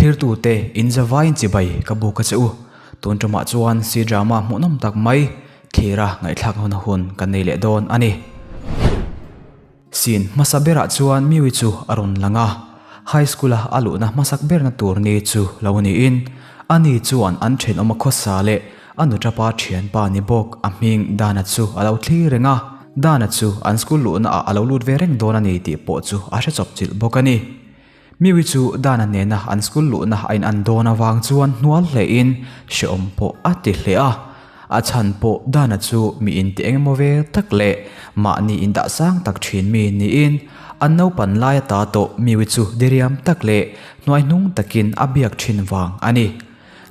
Thlirtute in zavaiin chibai ka buk a che u. Tun tumah chuan C-drama hmuhnawm tak mai thlira ngaihthlak hun hun kan nei leh dawn a ni. Scene hmasa berah chuan Miwi chu a rawn lang a, high school-a a luhna hmasak berna tur ni chu lo niin ani chuan an thenawma khawsa leh a nutapa thianpa ni bawk a hming Dana chu a lo thlir reng a, Dana chu an school luhna ah a lo lut ve reng dawn a ni tih pawh chu a hre chawp chilh bawk a ni. Miwi chu Dana nena an school luhna a in an dawn avang chuan hnual hle in hrehawm pawh a ti hle a, a chhan pawh Dana chu mi in ti engemaw vel tak leh mahni in dah sang tak thin mi niin an naupan lai ata tawh Miwi chu diriam tak leh hnuaihnung takin a biak thin vang a ni.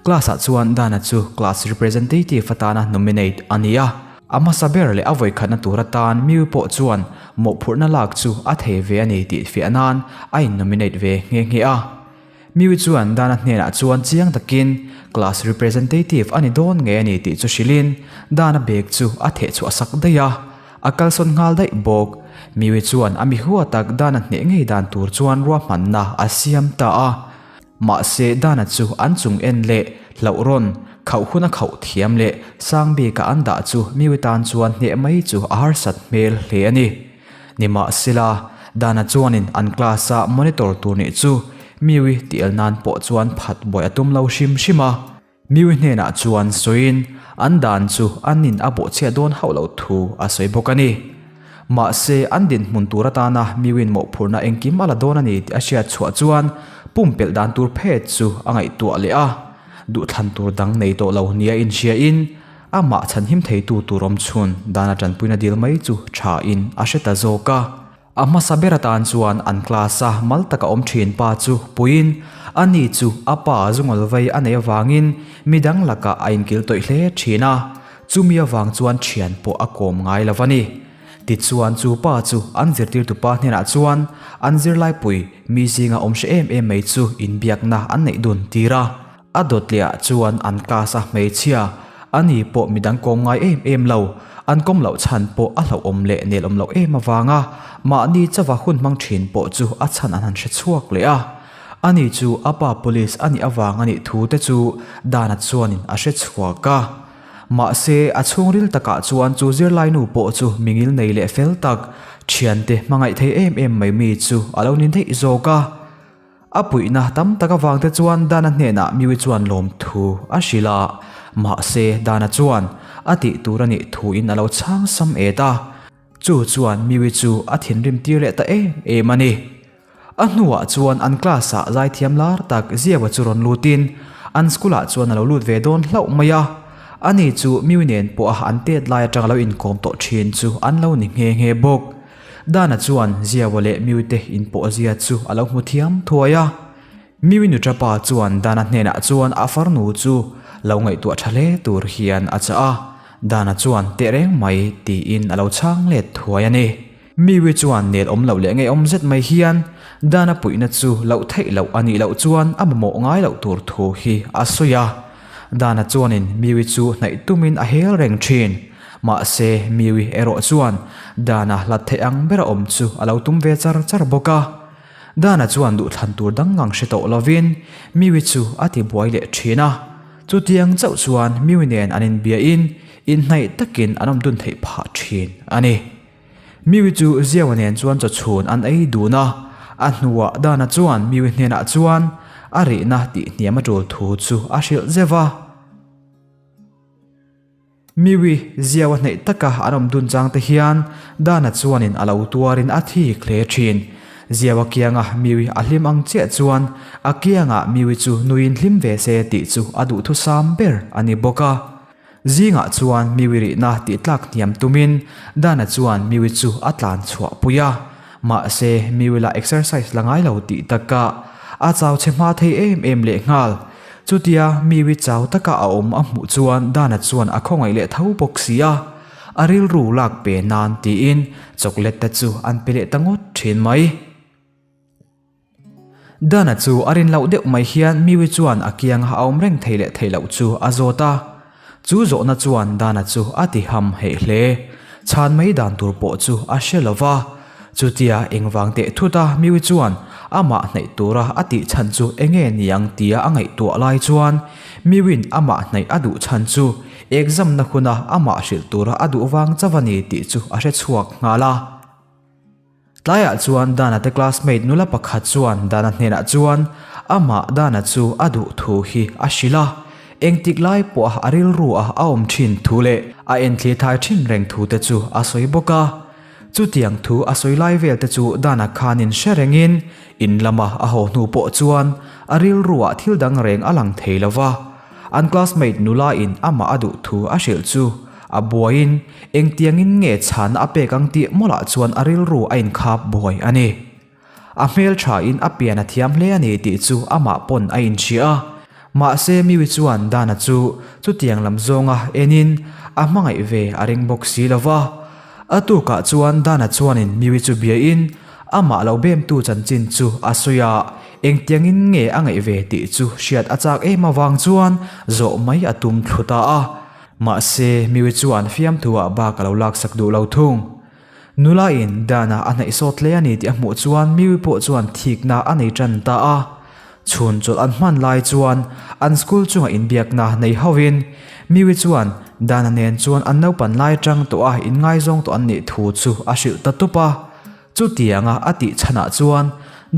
Class ah chuan Dana chu class representative atana nominate a ni a. A hmasa ber leh a vawikhatna tur atan Miu pawh chuan mawhphurhna lak chu a thei ve a ni tih fiah nan a in nominate ve nghe nghe a. Miu chuan Dana hnenah chuan chiang takin class representative a ni dawn ngei a ni tih chu hrilhin Dana bag chu a theh chhuah sak daih a. A kalsawn nghal daih bawk. Miu chuan a mi hua tak Dana hneh ngei dan tur chuan ruahmanna a siam ta a. Mahse, Dana chu an chung en leh hlauh rawn, khauh huna khauh thiam leh sang bika an dah chu Miwi tan chuan hneh mai chu a harsat hmel hle a ni. Nimahsela, Dana chuanin an class-a monitor tur nih chu Miwi tih el nan pawh chuan phat buai a tum lo hrim hrim a. Miwi hnenah chuan sawiin an dan chu an in a bawhchhiat dawn hauh loh thu a sawi bawk a ni. Mahse, an dinhmun tur atana Miwiin mawhphurhna engkim a la dawn a ni tih a hriat chhuah chuan pumpelh dan tur phet chu a ngaihtuah leh a. Duhthlan tur dang nei tawh lo nia inhriain amah chhanhim theitu tur awm chhun dan a tanpuina dil mai chu thain a hre ta zawk a. A hmasa ber atan chuan an class-a mal taka awm thin pa chu puiin ani chu a pa zungawl vei a neih avangin midang lakah a inkil tawih hle thin a, chumi avang chuan thian pawh a kawm ngai lo a ni. Tichuan chu pa chu an zirtirtu pa hnenah chuan an zirlaipui mi zinga awm hre em em mai chu inbiakna an neih dun tir a. A dawtliah chuan an class a hmeichhia, ani pawh midang kawm ngai em em lo, an kawm loh chhan pawh a hlauhawm leh nelawm loh em avanga mahni chauva hun hmang thin pawh chu a chhan an han hre chhuak leh a. Ani chu a pa police a nih avang a nih thu te chu Dana chuanin a hre chhuak a. Mahse, a chhungril takah chuan chu zirlainu pawh chu mingil nei leh fel tak, thiante hmangaih thei em em mai mi chu a lo ni daih zawk a. A puihna tam tak avangte chuan Dana hnenah Miwi chuan lawmthu a hrilh a, mahse Dana chuan a tih tur a nih thuin a lo chhang sam et a, chu chuan Miwi chu a thinrim tir leh ta em em a ni. A hnuah chuan an class-ah zaithiam lar tak Ziawa chu rawn lutin an school-ah chuan a lo lut ve dawn hlauh mai a, ani chu Miwi nen pawha an tet lai atanga lo inkawm tawh thin chu an lo ni nghe nghe bawk. Dana chuan Ziawa leh Miwite inpawh zia chu a lo hmu thiam thuai a. Miwi nuṭapa chuan Dana hnenah chuan a farnu chu lo ngaihtuah ṭha hle tur hian a chah a. Dana chuan teh reng mai tiin a lo chhang let thuai a ni. Miwi chuan nel awm loh leh ngeiawm zet mai hian Dana puihna chu loh theih loh a nih loh chuan a mamawh ngai loh tur thu hi a sawi a. Dana chuanin Miwi chu hnaih tumin a hel reng ṭhin. Mahse, Miwi erawh chuan Dana hlat theih ang bera awm chu a lo tum ve char char bawk a. Dana chuan duhthlan tur dang ngang hre tawh lovin Miwi chu a ti buai leh thin a. Chutiang chauh chuan Miwi nen an inbiain inhnaih takin an awm dun theih phah thin a ni. Miwi chu Ziawa nen chuan chawchhun an ei dun a, a hnuah Dana chuan Miwi hnenah chuan a rihna tihhniam a tul thu chu a hrilh zeuh a. Miwi ziau a hnaih taka an awm dun chang te hian Dana chuanin a lo tuarin a thik hle thin. Ziau a kianga Miwi a hlim ang chiah chuan a kiangah Miwi chu nuiin hlim ve se tih chu a duhthusam ber a ni bawk a. Zingah chuan Miwi rihna tih tlak hniam tumin Dana chuan Miwi chu a tlan chhuah pui a. Mahse Miwi lah exercise la ngai lo tih takah a chau chhe hma thei em em lehnghal. Chutia Miwi chau taka a awm a hmuh chuan Dana chuan a khawngaih leh tho bawk si a, a rilru lak pe nan tiin chocolate te chu an pe leh ta ngawt thin mai. Dana chu a rin loh deuh mai hian Miwi chuan a kianga a awm reng thei leh thei loh chu a zawt a. Chu zawhna chuan Dana chu a ti ham heih hle. Chhan mai dan tur pawh chu a hre lo va. Chutia engvang teh thut a Miwi chuan amah hnaih tura a tih chhan chu enge niang tia a ngaihtuah lai chuan Miwin amah hnaih a duh chhan chu exam na huna amah hrilh tura a duh vang chauh a ni tih chu a hre chhuak nghal a. Tlaiah chuan Dana te classmate nula pakhat chuan Dana hnenah chuan amah Dana chu a duh thu hi a hrilh a, engtik lai pawha a rilru a a awm thin thu leh a enthli thai thin reng thu te chu a sawi bawk a. Chutiang thu a sawi lai vel te chu Dana khanin hre rengin in lama a haw hnu pawh chuan a rilruah thil dang reng a lang thei lo va, an classmate nula in amah a duh thu a hrilh chu A buaiin engtiangin nge chhana a pek ang tih mawlah chuan a rilru a inkhap buai a ni. A hmelthain a pian a thiam hle a ni tih chu amah pawn a inhria a. Mahse Miwi chuan Dana chu chutiang lam zawnga enin a hmangaih ve a ring bawk si lo va. A tukah chuan Dana chuanin Miwi chu biain amah lo bemtu chanchin chu a sawi a, engtiangin nge a ngaih ve tih chu hriat a chak em avang chuan zawh mai a tum thlu ta a. Mahse, Miwi chuan fiamthu ah bak a lo laksak duh lo thung. Nula in Dana a hnaih sawt hle a ni tih a hmuh chuan Miwi pawh chuan thikna a nei tan ta a. Chhun chawlh an hman lai chuan an school chunga inbiakna nei hovin Miwi chuan Dana nen chuan an naupan lai tang tawh a inngaizawng tawh an nih thu chu a hrilh ta tup a. Chutianga a tih chhanah chuan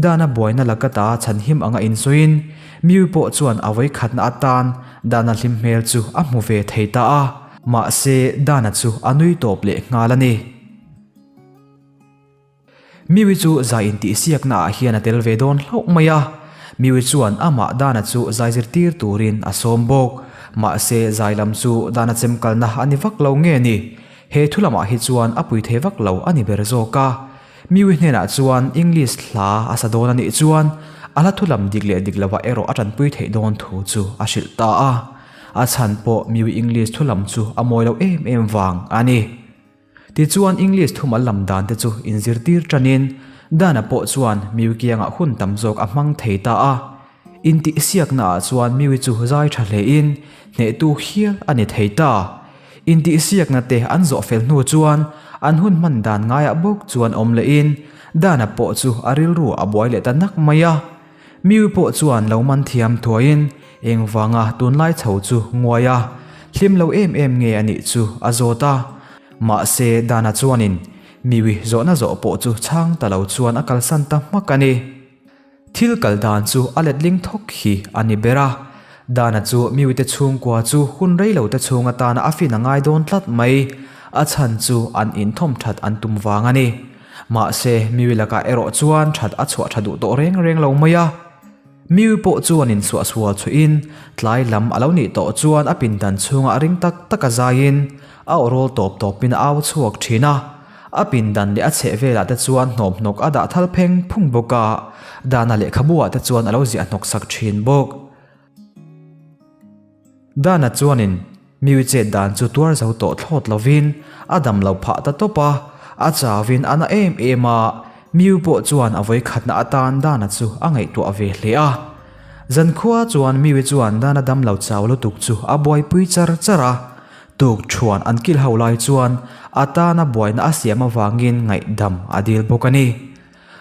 Dana buaina laka ta chhanhim anga insawiin Miu pawh chuan a vawikhatna atan Dana hlim hmel chu a hmu ve thei ta a, mahse Dana chu a nui tawp leh nghal a ni. Miui chu zai intihsiakna ah hian a tel ve dawn hlauh mai a, Miui chuan amah Dana chu zai zirtir turin a sawm bawk, mahse zai lam chu Dana chemkalna a ni vak lo nge ni? He thu lamah hi chuan a pui thei vak lo a ni ber zawk a. Miwi hnenah chuan English hla a sa dawn a nih chuan a hla thu lam dik leh dik lovah erawh a tanpui theih dawn thu chu a hrilh ta a. A chhan pawh Miwi English thu lam chu a mawi lo em em vang a ni. Tichuan English thumal lam dan te chu inzirtir tanin Dana pawh chuan Miwi kiangah hun tam zawk a hmang thei ta a. Intihsiaknaah chuan Miwi chu zai tha hlein hnehtu hial a ni thei ta. Intihsiakna te an zawh fel hnu chuan an hun hman dan ngaiah bawk chuan awm lehin Dana pawh chu a rilru a buai leh ta nak mai a. Miwi pawh chuan lo man thiam thuaiin engvanga tunlai chho chu nguai a, hlim lo em em nge a nih chu a zawt a. Mahse Dana chuanin Miwi zawhna zawh pawh chu chhang ta lo chuan a kalsan ta hmak a ni. Thil kal dan chu a letling thawk hi a ni ber a, Dana chu Miwite chhungkua chu hun rei lo te chhung atana a fin a ngai dawn tlat mai, a chhan chu an inthawm that an tum vang a ni. Mahse, Miwi lakah erawh chuan that a chhuah tha duh tawh reng reng lo mai a. Miwi pawh chu an insuahsual chhuihin tlai lam a lo nih tawh chuan a pindan chhungah ring tak tak a zaiin a awrawl tawp tawpin a au chhuak thin a. A pindan leh a chheh velah te chuan hnawmhnawk a dah thal pheng phung bawk a, Dana lehkhabu ah te chuan a lo ziah hnawk sak thin bawk. Dana chuanin Miwi chet dan chu tuar zo tawh thlawt lovin a dam lo phah ta tawp a, a chauin a na em em a, Miwi pawh chuan a vawikhatna atan Dana chu a ngaihtuah ve hle a. Zankhua chuan Miwi chuan Dana dam lo chau lutuk chu a buaipui char char a, Tuk thuan an kil ho lai chuan a tana buaina a siam avangin ngaihdam a dil bawk a ni.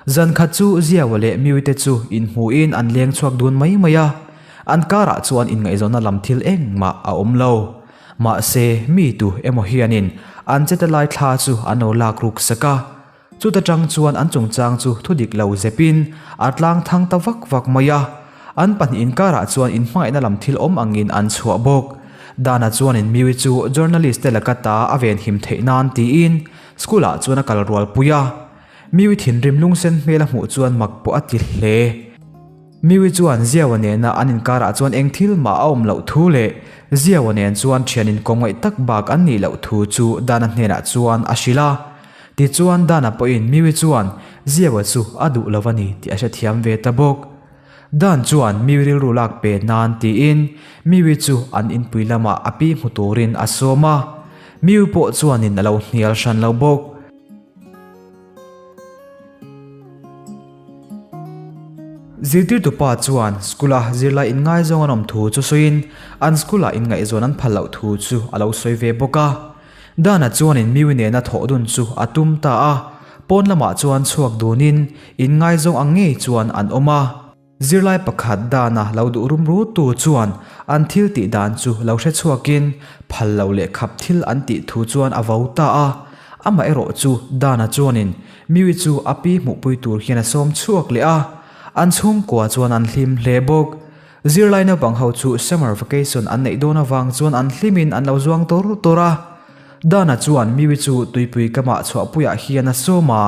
Zan khat chu Ziaua leh Miwite chu inhmuhin an leng chhuak dun mai mai a, an karah chuan inngaihzawnna lam thil engmah a awm lo. Mahse, mi tu emaw hianin an chete lai thla chu an lo lak ruk sak a. Chuta tang chuan an chungchang chu thu dik lo zepin a tlang thang ta vak vak mai a. An pahnih inkarah chuan inhmangaihna lam thil awm angin an chhuah bawk. Dana chuanin Miwi chu journalist te laka ta a venhim theih nan tiin school ah chuan a kal rual pui a. Miwi thinrim lungsen hmel a hmuh chuan mak pawh a ti hle. Miwi chuan Ziaua nena an inkarah chuan eng thil mah a awm loh thu leh Ziaua nen chuan thian inkawmngaih tak bak an nih loh thu chu Dana hnenah chuan a hrilh a. Tichuan Dana pawhin Miwi chuan Ziaua chu a duh lo a ni tih a hrethiam ve ta bawk. Dan chuan Miwi rilru lak pe nan tiin Miwi chu an inpui lamah a pi hmu turin a sawm a. Miwi pawh chuanin a lo hnial hran lo bawk. Zirtirtupa chuan school-a zirlai inngaizawng an awm thu chu sawiin an school-ah inngaihzawn an phal loh thu chu a lo sawi ve bawk a. Dana chuanin Miwi nena thawh dun chu a tum ta a, Pawn lamah chuan chhuak dunin inngaizawng ang ngei chuan an awm a. Zirlai pakhat dana lo duh rum rutu chuan an thil tih dan chu lo hre chhuakin phal lo leh khap thil an tih thu chuan a vo ta a. Amah erawh chu Dana chuanin Miwi chu a pi hmuhpui tur hian a sawm chhuak leh a. An chhungkua chuan an hlim hle bawk. Zirlai naupang ho chu summer vacation an neih dawn avang chuan an hlimin an lo zuang tawr tawr a. Dana chuan Miwi chu tuipui kamah chhuahpuiah hian a sawm a,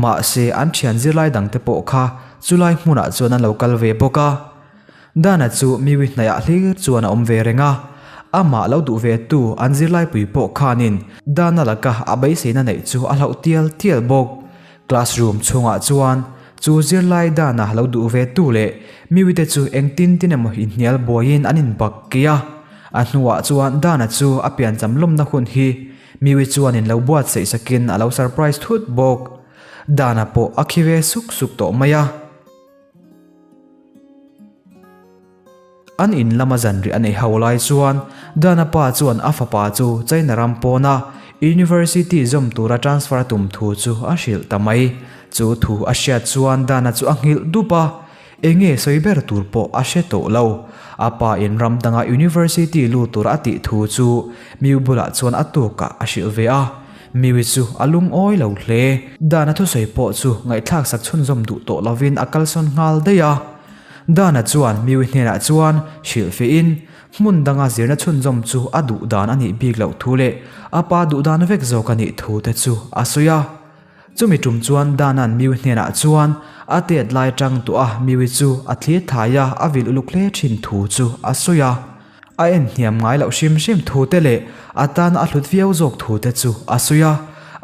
mahse an thian zirlai dangte pawh kha chulai hmunah chuan an lo kal ve bawk a. Dana chu Miwi hnaihah hlir chuan a awm ve reng a, amah lo duh ve tu an zirlaipui pawh khanin Dana laka a beiseina neih chu a hlauh tial tial bawk. Classroom chhungah chuan chu zirlai dana lo duh ve tu leh miwite chu engtin tin emaw inhnial buaiin an inbak kei a. A hnuah chuan Dana chu a piancham lawmna hun hi miwi chuan in lo buatsaih sakin a lo surprise thut bawk. Dana pawh a khi ve suk suk tawh mai a. An in lama zanriah a neih ho lai chuan Dana pa chuan a fapa chu China ram pawna University zawm tura transfer a tum thu chu a hrilh ta mai. Chu thu a hriat chuan Dana chu a nghilh dup a, enge sawi ber tur pawh a hre tawh lo. A pa in ram danga University lut tura a tih thu chu Miu bulah chuan a tukah a hrilh ve a. Miui chu a lungawi lo hle. Dana thusawi pawh chu ngaihthlak sak chhunzawm duh tawh lovin a kalsawn nghal daih a. Dana chuan Miui hnenah chuan hrilhfiahin hmun danga zirna chhunzawm chu a duh dan a nih bik loh thu leh a pa duh dan vek zawk a nih thu te chu a sawi a. Chumi tum chuan Dana'n Miui hnenah chuan a tet lai tang tawh a Miui chu a thlir thai a, a vil uluk hle thin thu chu a sawi a. A en hniam ngai loh hrim hrim thu te leh a tan a hlut viau zawk thu te chu a sawi a,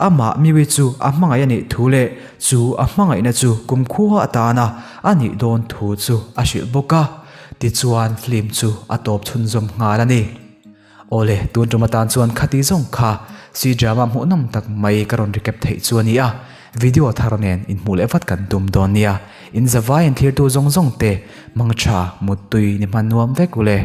amah Miwi chu a hmangaih a nih thu leh chu a hmangaihna chu kumkhua atana a nih dawn thu chu a hrilh bawk a, tichuan film chu a tawp chhunzawm nghal a ni. Awle, tun tum atan chuan khati zawng kha C-drama hmuhnawm tak mai ka rawn recap theih chu a ni a, video thar nen inhmuh leh vat kan tum dawn nia, in zavai in thlirtu zawng zawng te mangtha muttui ni hman nuam vek ule.